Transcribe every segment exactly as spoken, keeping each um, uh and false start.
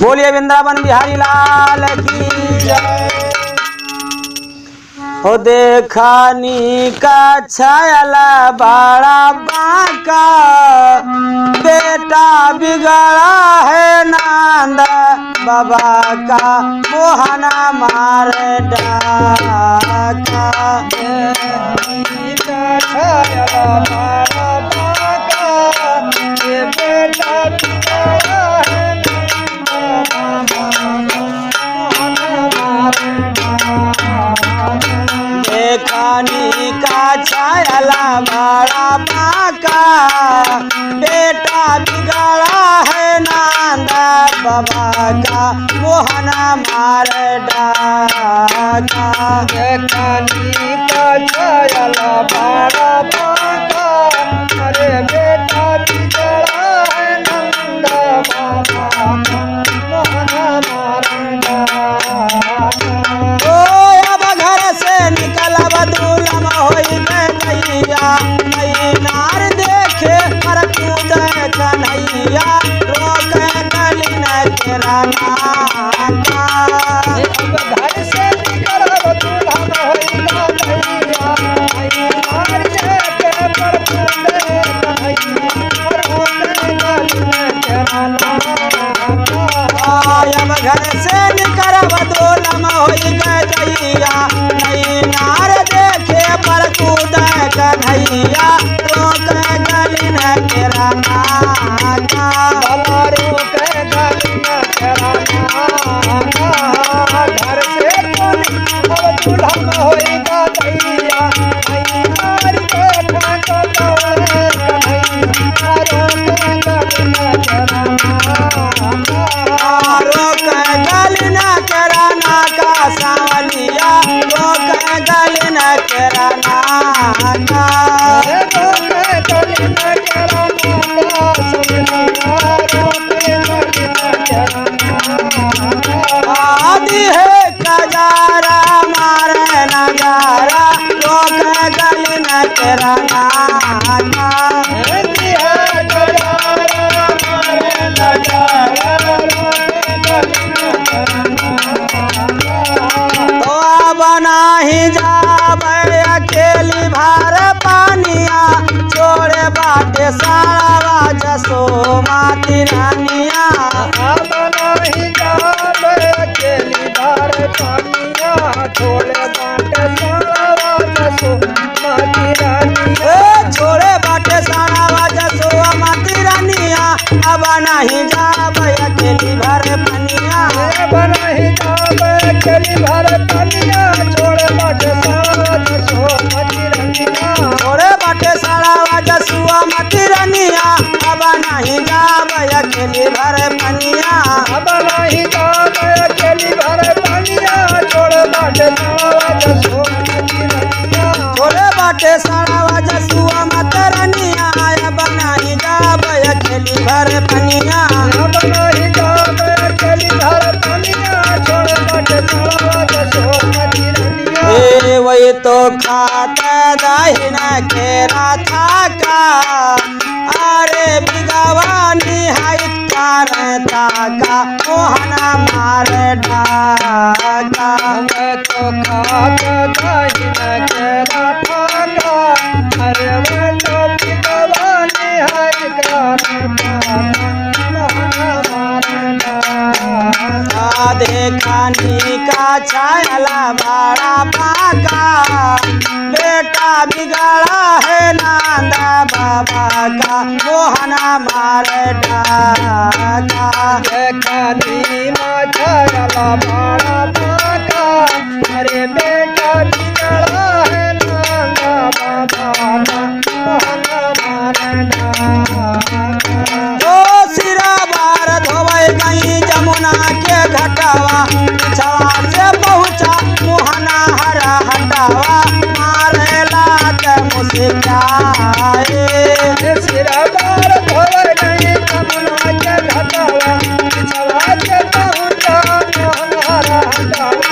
बोलिए वृंदावन बिहारी लाल की जय। ओ देखा नीका छायला बड़ा बांका, बेटा बिगड़ा है नंद बाबा का, मोहना मार डाका। देखा नीका छायला बड़ा बांका, बेटा बिगड़ा है नंद बाबा का, मोहना मार डाका। देखा नीका छायला बड़ा बांका, अरे बेटा बिगड़ा है नंद बाबा का, मोहना मार डाका। ओ अब घर से निकलब दुलम होई गए गैया, नार देखे पर कूदे कन्हैया, रोके गलिन के रंगा। अब घर से निकलब दुलम होई गए गैया, नार देखे पर कूदे कन्हैया, रोके गलिन के रंगा। आयब घर से निकरब दुलम होई गजैया, नार देखे पर कूदे कन्हैया, रोके गलिन के रंगा। रोके गलिन के रंगा। घर से कोनी अब दुलम होई गजैया, रोके गलिन के रंगा का सावलिया, रोके गलिन के रंगा का। रोके गलिन के रंगा का सावलिया, रोके गलिन के रंगा का। आदि है कजारा मारे नजारा, रोके गलिन के रंगा। तो अब नाही जाबे अकेली भर पनिया, छोड़े बाटे सारा जसोमती रनिया। अब नाही जाबे अकेली भर पनिया, छोड़े बाटे सारा जसोमती रनिया। ए, छोड़े बाटे सारा जसोमती रनिया, अब नाही जाबे अकेली भर पनिया। अब नाही जाबे अकेली भर पनिया, छोड़े बाटे सारा जसोमती रनिया। छोड़े बाटे सारा जसोमती रनिया, अब नाही जाबे अकेली भर पनिया। अब नाही जाबे अकेली भर पनिया, छोड़े बाटे सारा जसोमती रनिया। छोड़े बाटे सारा जसोमती रनिया, अब नाही जाबे अकेली भर पनिया। अब नाही जाबे अकेली भर पनिया, छोड़े बाटे सारा जसोमती रनिया। ए, वही तो खात दहिन के राथा का, अरे बिगवानी है करता का, मोहना मार डाका। हम तो खात दहिन के राथा का, अरे वो तो बिगवानी है करता का, मोहना मार डाका। देखा नीका छायला बड़ा बांका, बेटा बिगड़ा है नंद बाबा का, मोहना मार डाका। देखा नीका छायला बड़ा बांका, अरे बेटा बिगड़ा है नंद बाबा का, मोहना मार डाका। ओ सिरा बार धोवे गई जमुना के घटावा, पिछवा से पहुँचा मोहना हरा हटावा, मारे लात मुस्काए। सिरा बार धोवे गई जमुना के घटावा, पिछवा से पहुँचा मोहना हरा हटावा,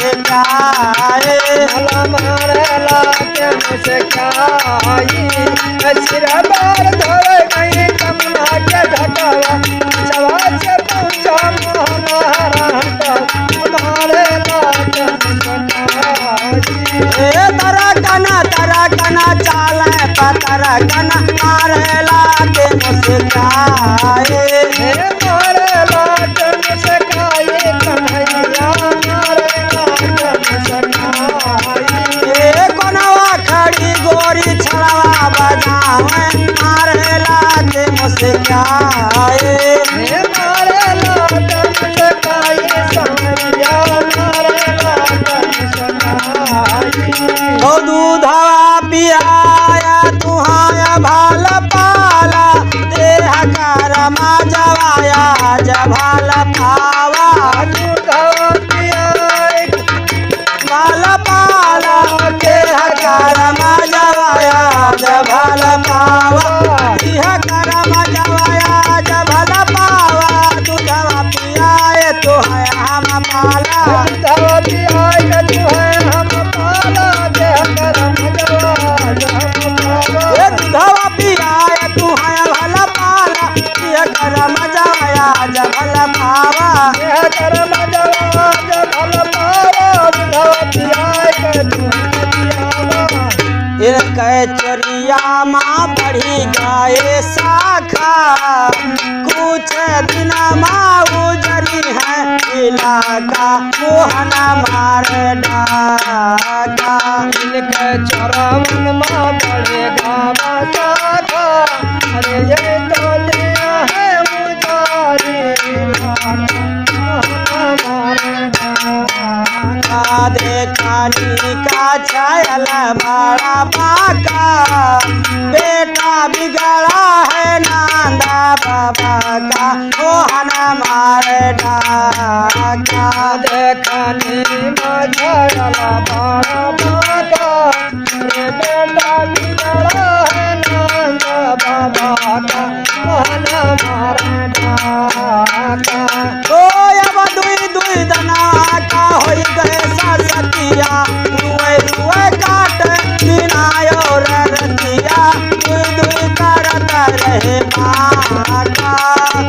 मुस्काए। भला मारेला के मुस्काई, सिर बार धोवे गई कमना के ढकवा, चवा से पहुँचा मोहना रहता, मारेला के मुस्काई। ए तरकना, तरकना चाले पतरकना, मारेला के मुस्काए। ए मारेला के मुस्काए कन्हैया, मारेला के मुस्काए। ए कोनवा खड़ी गोरी छड़वा बजावे, मारेला के मुस्काए। ए मारेला के मुस्काए, सावरिया मारेला के मुस्काए। ओ दूधवा पियाया तुहाया भल पाला, देह करम जवाया जभल पावा। दूधवा पियाया भल पावा, देह करम जवाया जभल पावा। देह करम जवाया जभल पावा, दूधवा पियाए तुहाया हम पाला। दूधवा पियाए तुहाया हम पाला, देह करम जवाया जभल पावा। ए दूधवा पियाए तुहाया भल पाला, देह करम जवाया जभल पावा। देह करम जवाया जभल पावा, दूधवा पियाए के तुहाया पियावा। इनके चोरिया मा बढ़ी गए साखा, कुछ दिन मा उजरी है इलाका, मोहन मार डाका। इनके चोरावन मा बढ़े गावा साखा, अरे ये तो दिया है उजारी इलाका, मोहन मार डाका। देखनी का छायल बड़ा बाका, बेटा बिगड़ा है नंदा बाबा का, मोहन मार डाका। देखनी का छायल बड़ा बाका, बेटा बिगड़ा है नंदा बाबा का, मोहन मार डाका। ओ अब दुई दुई दना का होई गए ससतिया, रुए रुए काट दिन और रतिया, दुई दुई करत रहे माका।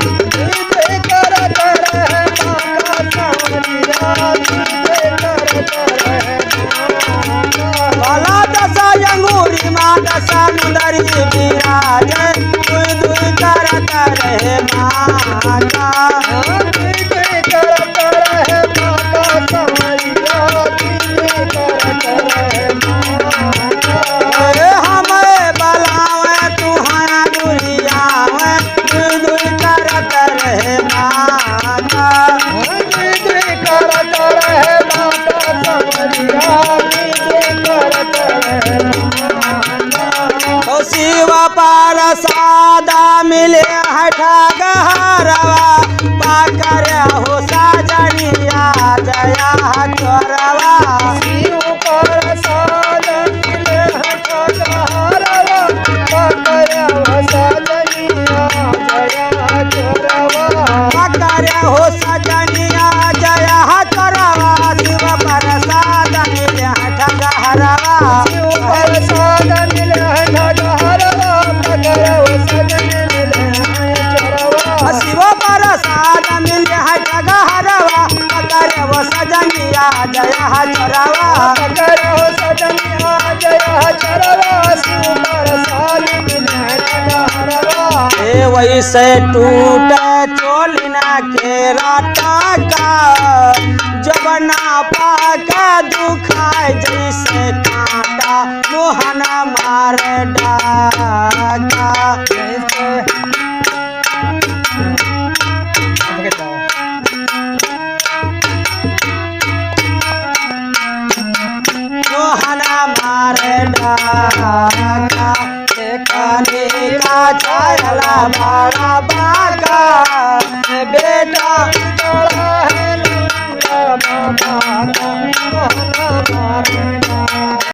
दुई दुई करत रहे माका, सावरिया दुई दुई करत रहे माका। भला दस अंगूरी मा दस मुंदरी बिराजे, दुई दुई करत रहे माका। दुई दुई करत रहे माका, सावरिया दुई दुई करत रहे माका। ए हमें बलावे तुहां दुरियावे, दुई दुई करत रहे माका। दुई दुई करत रहे माका, सावरिया दुई दुई करत रहे माका। ओ शिव प्रसाद मिले है ठगहरवा, पकड़े हो सजनिया जया चोरवा। शिव प्रसाद मिले है ठगहरवा, पकड़े हो सजनिया जया चोरवा। पकड़े हो सजनिया जया चोरवा, शिव प्रसाद मिले है ठगहरवा। शिव प्रसाद मिले है ठगहरवा, पकड़े हो सजन मिले है चोरवा। शिव प्रसाद मिले है ठगहरवा, पकड़े हो सजनिया जया चोरवा। पकड़े हो सजनिया जया चोरवा, शिव प्रसाद मिले है ठगहरवा। ए वैसे टूट चोलिना के राटा का, जबना पाका दुखाए जैसे कांटा, मोहन मार डाका। मोहन मार डाका। देखनी का छायल बड़ा बाका, बेटा बिगड़ा है नंदा बाबा का, मोहन मार डाका।